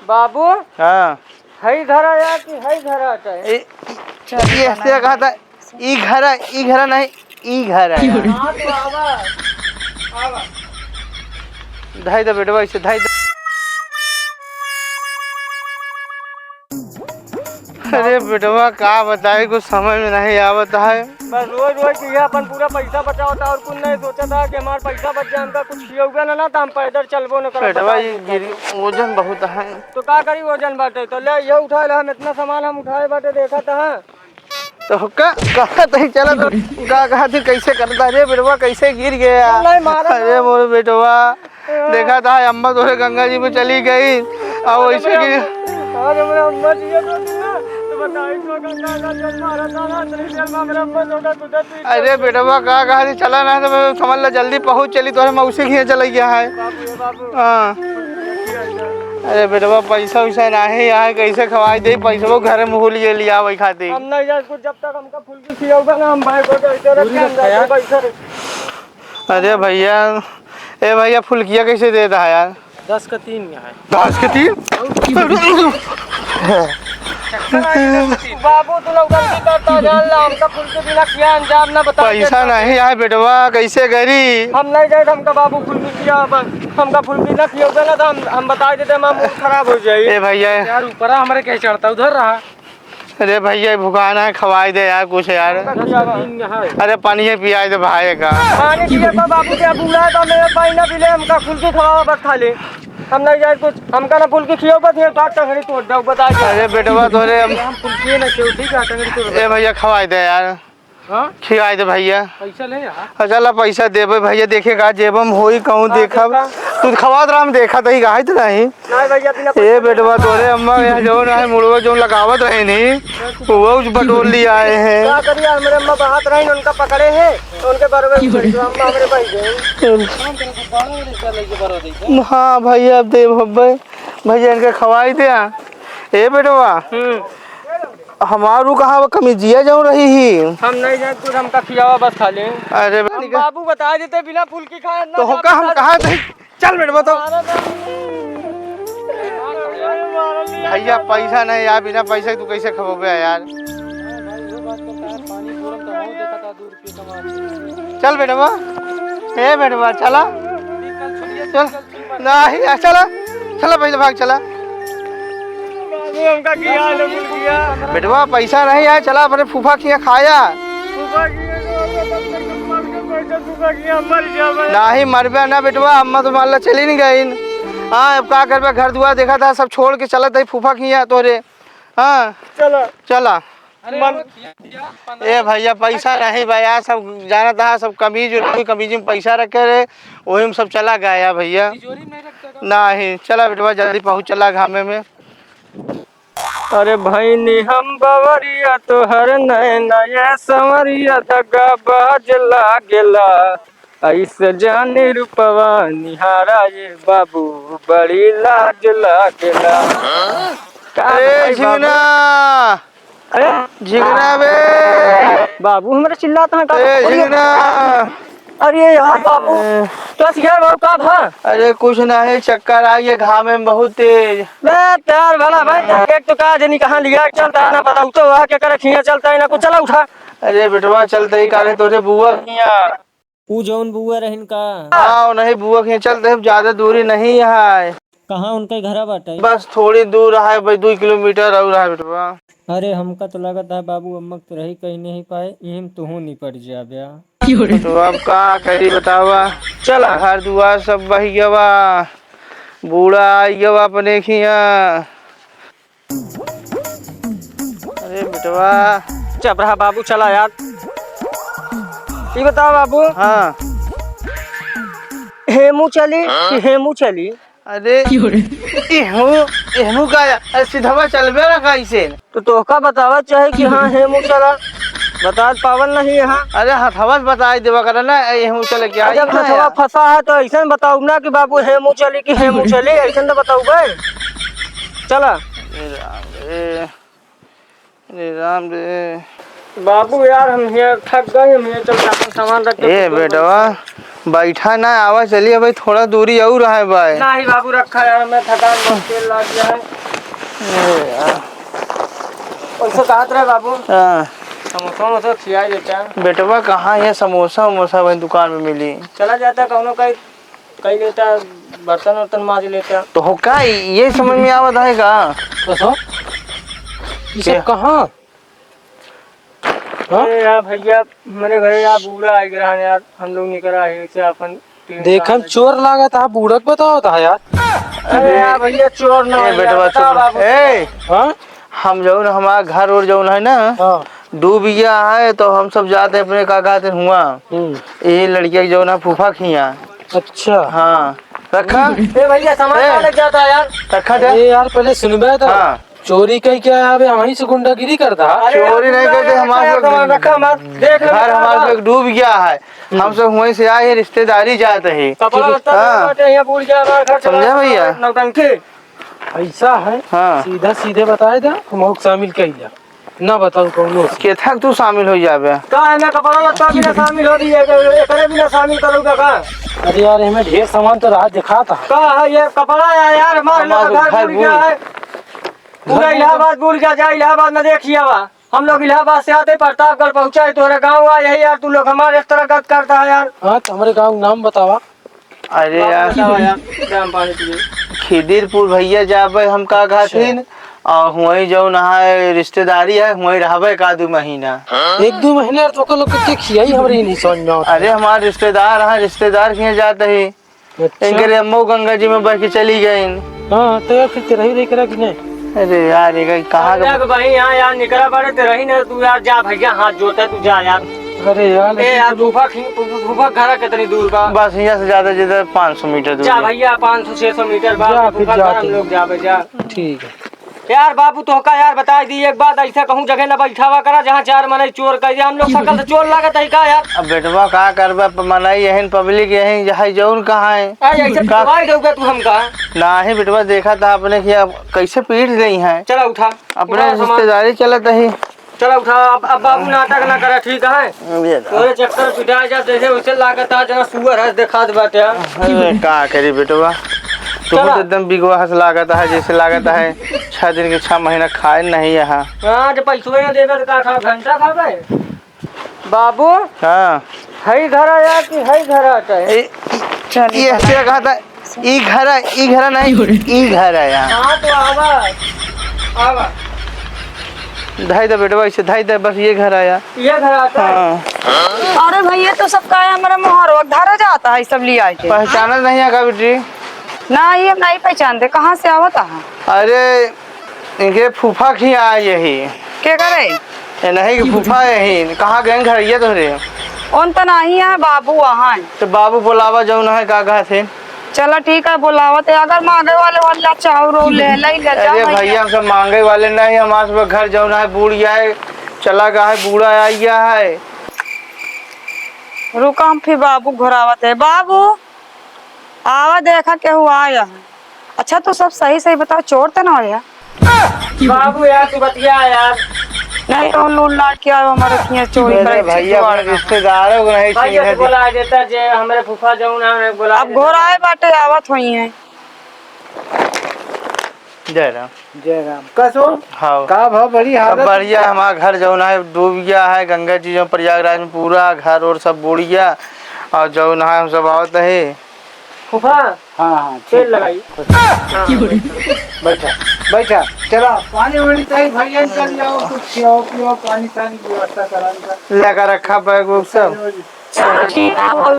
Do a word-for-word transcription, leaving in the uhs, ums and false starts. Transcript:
बाबू, हाँ। हई घरा या कि हई घरा हटे? ए, चल, ये बना ऐसे ले। कहा था, ई घरा, ई घरा नहीं, ई घरा। हाँ, तो आवा, आवा। धाई दे बेटवा, ऐसे धाई दे। अरे बेटवा, का बताई, कुछ समझ में नहीं आवत है। बस रोज रोज के ये अपन पूरा पैसा बचावत है और कुछ नहीं सोचत है कि हमार पैसा बच जाए, हमका कुछ खियौबे ना, ना तो हम पैदल चलबो न करब, बेटवा, बताई ये देता। गिरी, वजन बहुत है। तो का करी, वजन बाटे तो ले, ये उठा ले, हम इतना सामान हम उठाए बाटे, देखत है। तो का, कहा तही चला तो का, कहा थी कैसे करता रे बेटवा, कैसे गिर गया? नहीं मारा अरे ना। मोर बेटवा, देखा था अम्मा तोरे गंगा जी में चली गई, और अरे वैसे मेरे कि अम्मा, अरे मेरे अम्मा जी, ये तो ना, तो बताई तो गंगा का जल मारा था ना, तेरे जल में मेरे अम्मा जी का कुदरत ही अरे बेटवा, का कहा थी चला ना, तो मैं समझ ला जल्दी पहुँच चली, तोरे मौसी के यहाँ चला गया है। बाबू, ए बाबू। हाँ। अरे बेटवा, पैसा वैसा नहीं है, कैसे खवाई दे, पैसा वो घर में भूल गए लिया वही खातिर। हम नहीं जाए कुछ, जब तक हमका फुल्की खियाओगा ना, हम भाई को तो ऐसे रख के हम जाके बैठे रहे। अरे भैया, ए भैया, फुल्किया कैसे देता है यार? दस का तीन है। दस के तीन? बाबू, तू लोग गलती करता, जान ला, हमका फुल्की बिना खिया अंजाम ना बता पैसा देता। नहीं है बेटवा, कैसे करी? हम नहीं जाए, हमका बाबू फुल्की खिया, बस हमका फुल्की ना खियाओगे ना, तो हम, हम बता देते, हमारा मूड खराब हो जाए। ए भैया। यार, ऊपरा हमरे कहे चढ़ता, उधर रहा। अरे भैया, भुखाना है, खवाई दे यार कुछ यार। दस का तीन है। अरे पानी ही पियाई दे भाई का। पानी पिए तो बाबू के बूढ़ा है, तो मेरे पानी ना पी ले, हमका फुल्की खवावा बस खाली। हम नहीं जाए कुछ, हमका ना फुल्की खियो बस, ये तो टंगड़ी तोड़ दो, बता दे। अरे बेटवा तोरे हम हम फुल्की ना खियो, ठीक है, टंगड़ी तोड़ दो। ए भैया खवाई दे यार। हाँ? खियाई दे भैया। पैसा ले यार। अच्छा ला पैसा देबे भैया, देखे का जेब में होई कहूँ हाँ, देखब। देखा। तू खवात रहा, हम देखा तही गाइत नहीं। नहीं भैया, बिना ए पैसा बेटवा, तोरे अम्मा यहाँ जौन है, मुड़वा जौन लगावत रहे नी, वो उस बटोर लिया आए हैं। का करिए, हमरे अम्मा बाहर रहे, उनका पकड़े हैं, तो उनके बरवे में पड़ गया, अम्मा हमरे भाई गए। हाँ भैया, अब दे भब्बे, भैया इनके खवाई दे। ए बेटवा, हम्म। हमारू कहाँ वो कमीजिया जौन रही ही? हम नहीं जाए कुछ, हमका खियावा बस खाली। अरे हम बाबू बता देते, बिना फुल्की खाए ना तो होका हम कहाँ थे? चल बेटवा तो। भैया पैसा नहीं यार, बिना पैसे तू कैसे खबोबे यार? चल बेटवा, ए बेटवा चला, चल। नहीं यार, चला, चला पहले भाग चला। बाबू, हमका किया है, बिल्कुल किया। बेटवा पैसा नहीं है, चला अपने फूफा के यहाँ खाया। फूफा की है, तो हम तब तक मर के बैठे, फूफा की हम मर गया भाई। नहीं मरबे ना बेटवा, अम्मा तो मान ला चली नहीं गई। हाँ, अब का करबे, घर दुआर देखा था, सब छोड़ के चलत है फूफा के यहाँ तोरे। हाँ। चला। चला। अरे मन यार, ए भैया, पैसा नहीं बा यार, सब जानत हा, सब कमीज, कोई कमीज में पैसा रखे रहे, वही में सब चला गया भैया। तिजोरी में नहीं रखते का? नहीं, चला बेटवा, जल्दी पहुँच, चला घामे में। अरे भैनी हम बवरिया तोहर नैना, ये संवरिया दगाबाज लागेला। ऐसे जानी रूपवा निहारा ये बाबू, बड़ी लाज लागेला। का ए, भाई बाबू? झिंगना! अरे? झिंगना बे! बाबू, हमरा चिल्लात हैं का? ए, अरे! झिंगना! अरे यार बाबू, ए। तो यार बाबू का भा? अरे कुछ नहीं, चक्कर आ गया घामे में बहुत तेज। बे, तेर भला भाई, एक तो का जनी कहाँ लिया चलता है, ना बताऊ तो वहाँ के करे खिया चलता है, ना कुछ चला उठा। अरे बेटवा, चलते ही काले तोरे बुआ खिया। ऊ जौन बुआ रहिन का? हाँ, नहीं बुआ के चलते, ज्यादा दूरी नहीं है। कहाँ उनके घरा बाटे? बस थोड़ी दूर है भाई, दो किलोमीटर और है बेटवा। अरे हमका तो लगत है बाबू अम्मा तो रही कहीं नहीं पाए, इहिम तुहू निपट जाब्या। तो अब का करी बतावा? चला। घर दुआर सब बह गवा, बूढ़ा आई गवा अपने खिया। अरे बेटवा। चुप रहा बाबू, चला यार। ई बताओ बाबू। हाँ। हेमू चली कि हेमू चली? अरे, क्यों रे? एहमू, एहमू का यार? अरे सीधवा चलबे ना कैसे? तो तोहका बतावा चाहे कि हाँ हेमू चला। बता पावन नहीं यहाँ। अरे हथवा से बताई देवा करे ना, एहमू चले क्या? जब हथवा फंसा है तो ऐसे बताऊ ना कि बाबू हेमू चली कि हेमू चली, ऐसे तो बताऊ बे। चला। अरे राम रे। अरे राम रे। बाबू यार, हम हियाँ थक गए, हम हियाँ चल के अपन सामान रख के ए बेटवा, बैठा ना, आवा, चलिए भाई, थोड़ा दूरी और है भाई। नहीं बाबू, रखा यार, मैं थकान बहुत तेल लाग गया है। अरे यार। कैसे कहत रहे बाबू? हाँ। समोसा वमोसा खिया देता। बेटवा कहाँ है, समोसा वमोसा वही दुकान में मिली। चला जाता कौनो कहीं, कहीं लेता, बर्तन वर्तन माज लेता। तो हो का, ये समझ में आवत है का? बस हो। ये सब क्या? कहाँ? हाँ? अरे यार भैया, मेरे घरे यार बूढ़ा आ गया है यार, हम लोग निकल आए हैं, इसे अपन तीन देखम साल चोर लागत है, बूढ़ा के बतावत है यार। अरे यार भैया, चोर ना ए, है यार, बेटवा, बता चुप। बाबू। ए, हाँ? हम जौन, हमारा घर और जौन है ना, हाँ। डूब गया है, तो हम सब जाते अपने का कहते हुआ। हम्म। ये लड़किया के जौन है, फूफा खिया। अच्छा। हाँ, रखा। ए भैया, सामान ए। कहाँ लग जाता है यार? रखा दे। अरे यार, पहले सुनबे तो। हाँ। चोरी कहीं क्या है? अबे हम ही से गुंडागिरी करता है। अरे चोरी नहीं करते, हमारे सामान लोग रखा मत। देख ले घर बेटा, हमारे लोग डूब गया है। हम्म। हम सब वहीं से आए हैं, रिश्तेदारी जाते हैं। कपड़ा लत्ता हाँ। लेके यहाँ बूढ़ गया, हमारा घर चला समझा भैया? नौटंकी। ऐसा है, हाँ। सीधा सीधे बताए दे, हम लोग शामिल कर लिया। ना बताऊ कौनो से। केथा तू शामिल हो जाबे? का है ना कपड़ा लत्ता भी ना शामिल हो रही है, एकरे भी ना शामिल करूँगा का? अरे यार, इनमें ढेर सामान तो रहा दिखाता है। का है ये कपड़ा है यार, हमारे लोग हमारे का घर घर बूढ़ गया बूढ़। है। पूरा इलाहाबाद बूढ़ गया, जा इलाहाबाद में देखिए बा। हम लोग इलाहाबाद से आते प्रतापगढ़ पहुँचा है, तोहरे गाँव आ यही यार, तू लोग हमारे इस तरह गत करता है यार। हाँ, तो हमारे गाँव का नाम बतावा। अरे बाप यार, बतावा यार, क्या हम पानी पिए? खिदिरपुर भैया जाबे हम का अच्छा। कहथिन, और हुआई जौन है रिश्तेदारी है, हुआई रहबे का दू महीना। एक दू महीने और तो लोग के खियाई हमरे ही नहीं समझ में आवत। अरे हमार रिश्तेदार है, रिश्तेदार के यहाँ जाते ही। अच्छा। इनके अम्मो गंगा जी में बह के चली गई। हाँ, तो यार फिर तेरा ही रही करा कि नहीं? अरे यार, ये कहाँ का अरे भाई, यहाँ यार निकला पड़े तेरा ही ना, तू यार जा भैया, हाथ जोड़ता तू जा यार। अरे यार, ए लेकिन यार, तू फूफा खी-, फू-, फूफा घर कितनी दूर बा? बस यहाँ से ज्यादा, ज्यादा पाँच सौ मीटर दूर जा है। भैया, पाँच सौ छह सौ मीटर बा, जा, फिर फूफा जा घर हम तू। लोग जाबे जा। ठीक है। यार बाबू, तोहका यार बताई दी एक बात, ऐसा कहूँ जगह न बैठावा करा जहाँ चार मनई चोर कर दे। हम लोग सकल से चोर लागत है का यार? अब बेटवा का करबे, प-, मनई यही, पब्लिक यही, जहाँ जौन कहाँ है। अरे ऐसे का? दबाई देउबे तू हमका। नाही बेटवा, देखा था अपने कि अब कैसे पीट गई हैं। चला उठा, अपने उठा सामान। रिश्तेदारी चलत है। चला उठा, अब, अब बाबू नाटक ना करे, ठीक है? ये ला। तोरे चक्कर पिटा जा, जैसे वैसे लागत है, जना सुअर है, देखा दे बाटे। अरे, का करी बेटवा, तू चला। तो एकदम बिगवा हस लागत है, जैसे लागत है छह दिन के छह महीना खाए नहीं यहाँ। हाँ, जब पैसवे ना देबे तो का खाबे, घंटा खाबे? बाबू, हाँ। हई घर आया कि हई घर आता है? ए, चलिए, ये बाबा। क्या कहा था? ई घर है, ई घर नहीं, ई घर है यहाँ। हाँ, तो आवा, आवा। धाई दे बेटवा, इसे धाई दे, बस ये घर आया। ये घर आता है? हाँ। अरे भैया, तो सब का है, हमारा मोहरवा धरा जाता है, सब लिया के। पहचानत नहीं है का बेटी? ना, ये हम नहीं पहचानते, कहाँ से आवत है? अरे, इनके फूफा खिया आए यही। के करे? ए, नहीं कि फूफा यही। कहाँ गए घरैया तोहरे? उन त नाही है, बाबू वहाँ है। तो बाबू बोलावा जौन है, का कहत है? चला ठीक है, बोलावत है। अगर मांगे वाले वाला चाउर उर ले, ले, ले जा अरे भैया। भैया, हम सब मांगे वाले नहीं, हमारे सब घर जौन है, बूढ़ गया है, चला गया है, बूढ़ा आ गया है। रुका, हम फिर बाबू घुरावत है। बाबू, आवा देखा केहू आया है। अच्छा, तू सब सही सही बताओ, चोर त ना आया? बाबू यार, तू बतिया यार। नहीं, तो लूट लाट के आयो हमारे किया चोरी अरे करे, भैया, जुगाड़ अपने ना। रिश्तेदारों को नहीं भाई, छीन ये है। बोला देता जे हमारे फूफा जाऊँ ना, उन्हें बोला अब देता। घोराए बाटे, आवत होई हैं। जय राम। जय राम। कसो? हाँ। का भाव बड़ी सब हालत? बढ़िया, हमारा घर जौन है डूब गया है, गंगा जी जो प्रयागराज में पूरा घर और सब बूड़ गया, और जौन है हम सब आवत है। फूफा, हाँ, हाँ, ठीक तेल है। लगाई। हाँ। बैठा, बैठा। चला, पानी वानी चाहिए भैया, चल जाओ, कुछ खिलाओ, पिलाओ, पानी, पानी व्यवस्था करा इनका। लगा रखा बैग वैग सब। चलो जी। चलो ठीक है, हम